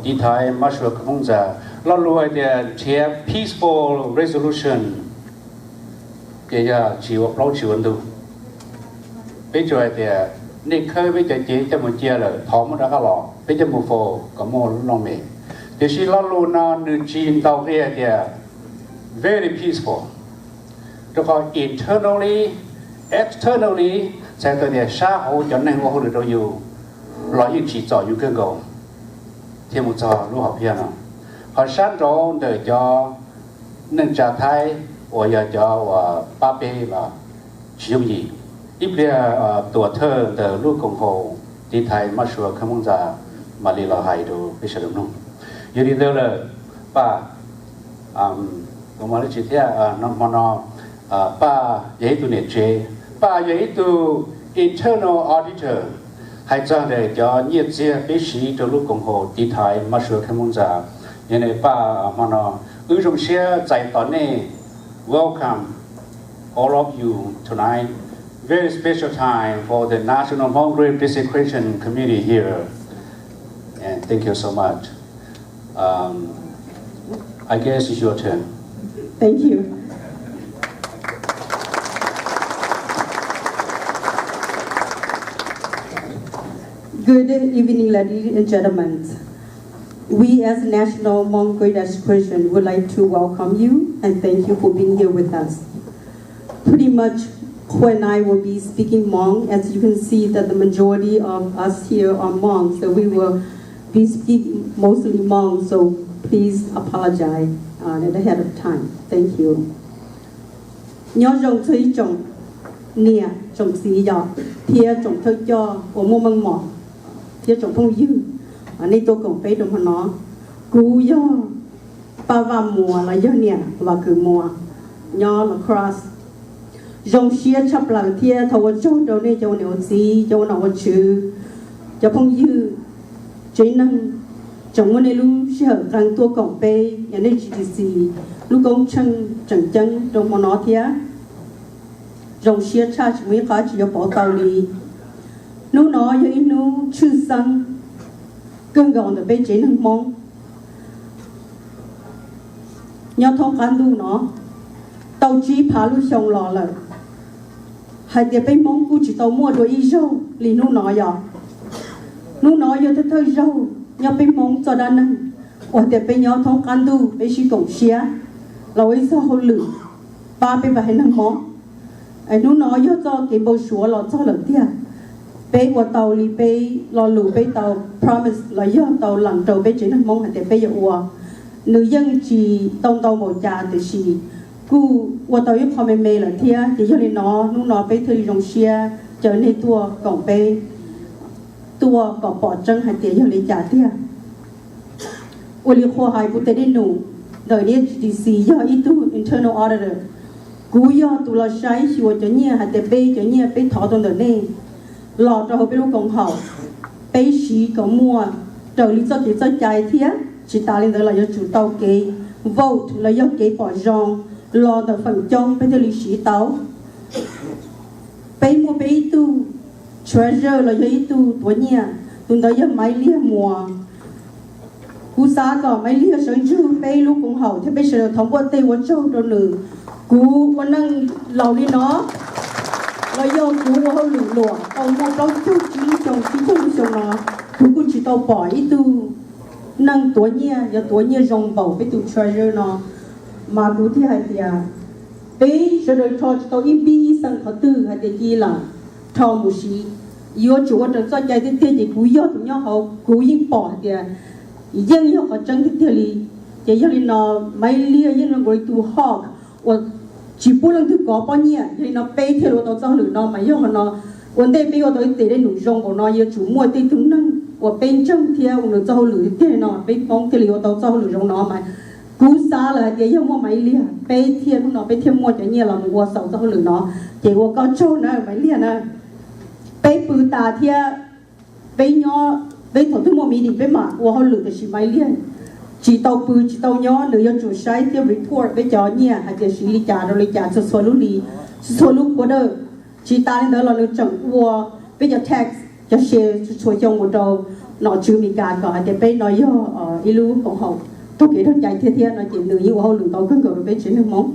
tiv thaiv Mab Suav Khab Hmoob Ntxas. Lo lus hais tias nrhiav peaceful resolution, ces yog tsis ua plaub tsis ua ntug. Peb tsuas hais tias nej khawb peb cov cev coj mus cia lawm, thov muab rov qab los, peb coj mus faus kom muaj lub looj mem. Tiam sis lo lus no nws tsis ntaus qhia hais tias very peaceful, rau qhov internally, externally, txhais tau tias sab hauv cov neeg ua hauj lwm rau yus los yeej tsim txom yus kawg nkaus thiab mus txog lub hom phiaj no. Qhov sab nraud ntawm cov neej tsa Thaib uas yog cov uas pab peb los tsis yooj yim. Ib pliag tuam thawj ntawm lub koom haum tiv thaiv Mab Suav Khab Hmoob Ntxas mam li los hais rau peb sawv daws mloog. Yog li ntawd lawm, Paj, kuv mam li tsis thiab, hmo no Paj yog ib tug niam tsev, Paj yog ib tug internal auditor, hais txog ntawm cov nyiaj txiag peb siv rau lub koom haum tiv thaiv Mab Suav Khab Hmoob Ntxas. Yog li Paj, hmo no wb zoo siab txais tos nej. Welcome all of you tonight. Very special time for the National Hmong Great Desecration Committee here. And thank you so much. Um, I guess it's your turn. Thank you. Good evening, ladies and gentlemen. We as National Hmong Great Desecration would like to welcome you and thank you for being here with us. Pretty much, Khoi and I will be speaking Hmong. As you can see that the majority of us here are Hmong, so we will be speaking mostly Hmong, so please apologize uh, ahead of time. Thank you. Nyob zoo txog ib tsoom niam tsoom txiv yom, thiab tsoom thawj coj uas muaj meej mom, thiab tsoom phooj ywg, nej tuaj koom peb rau hmo no. Kuv yog Paj Vaj Muas los yog niam Vam Kws Muas, nyob La Crosse. Zoo siab tshaj plaws thiab thov ua tsaug rau nej cov ua niam ua txiv, cov ua nom ua tswv, cov phooj ywg, tsev neeg, tseem muab nej lub sij hawm qee tuaj koom peb yog nej G D C lub koob tsheej tseem ceeb rau hmo no thiab. Zoo siab tshaj tsis muaj ib qho tsis yuav pauv tau li. Hnub no yog ib hnub tshwj xeeb kawg nkaus ntawm peb tsev neeg Hmoob. Nyob thoob qab ntuj no tau tsib phav lub xyoo los lawm, hais tias peb Hmoob kuj tsis tau muaj dua ib zaug li hnub no yom. Hnub no yog thawj thawj zaug nyob peb Hmoob txoj dab neeg uas tias peb nyob thoob qab ntuj peb sib koom siab los ua ib txoj hauj lwm pab peb pab haiv neeg Hmoob. Es hnub no yog txoj kev npau suav los txog lawm tiag. Peb ua tau li peb lo lus peb tau promise los yog tau lees rau peb tsev neeg Hmoob hais tias peb yuav ua. Nws yeej tsis tau ntau npaum cas tiam sis kuj ua tau ib qho me me lawm thiab. Ces yog li no hnub no peb thiaj li zoo siab caw nej tuaj koom peb, tuaj kom pom tseeb hais tias yog li cas tiag. Ua li qhuas hais kuv tes dej num ntawm G D C yog ib tug internal auditor. Kuv yog tus los saib xyuas cov nyiaj hais tias peb cov nyiaj peb thov tau ntawm nej los rau hauv peb lub koom haum, peb siv kom muaj raws li txoj kev txoj cai thiab tsis tas li ntawd los yuav tsum tau kev vote los yog kev pom zoo los ntawm feem coob peb thiaj li siv tau. Peb muaj peb ib tug treasurer los yog ib tug tuav nyiaj, tus ntawd yog Maiv Liag Muas. Kuv xav kom Maiv Liag sawv ntsug peb lub koom haum thiab peb sawv daws thov npuaj teg ua tsaug rau nws. Kuv ua neej laus li no los yog kuv ua hauj lwm luam tau muaj plaub caug tsib xyoo, tsib caug lub xyoo no, kuv kuj tsis tau pom ib tug neeg tuav nyiaj yuav tuav nyiaj zoo npaum peb tus treasurer no. Mas kuv thiaj hais tias peb sawv daws rho tsis tau ib npib ib xees qhov twg hais tias ci lam rho mus siv. Yuav tsum ua raws txoj cai tiag tiag ces kuv yog tus nyob hauv kuv yeej pom hais tias yeej yog qhov tseeb tiag tiag li. Ces yog li no Maiv Liag yeej zoo nkaus li tus hawk uas tsis pub leej twg kov pob nyiaj. Yog li no peb thiaj li ua tau txoj hauj lwm no mas yog qhov no ua ntej peb ua tau ib tes dej num zoo npaum no yuav tsum muaj tej tug neeg uas peb ntseeg thiab ua nws txoj hauj lwm tiag tiag no peb Hmoob thiaj li ua tau txoj hauj lwm zoo no mas. Kuv xav lawm hais tias yog muaj Maiv Liag peb thiaj hnub no peb thiaj muaj cov nyiaj los mus ua xaus txoj hauj lwm no. Ces ua koj tsaug na Maiv Liag na. Peb pw tas thiab peb nyob, peb thaum twg muaj meeting peb mam ua hauj lwm tiam sis Maiv Liag tsis tau pw tsis tau nyob, nws yuav tsum saib thiab report peb cov nyiaj hais tias siv li cas rau li cas txhua txhua lub hli, txhua txhua lub quarter. Tsis tas li ntawd los nws tseem ua peb cov tax, cov share txhua xyoo mus rau nom tswv Amelikas kom hais tias peb no yog ib lub koom haum raug kev raug cai thiab thiab no ces nws yeej ua hauj lwm ntau kawg nkaus rau peb tsev neeg Hmoob.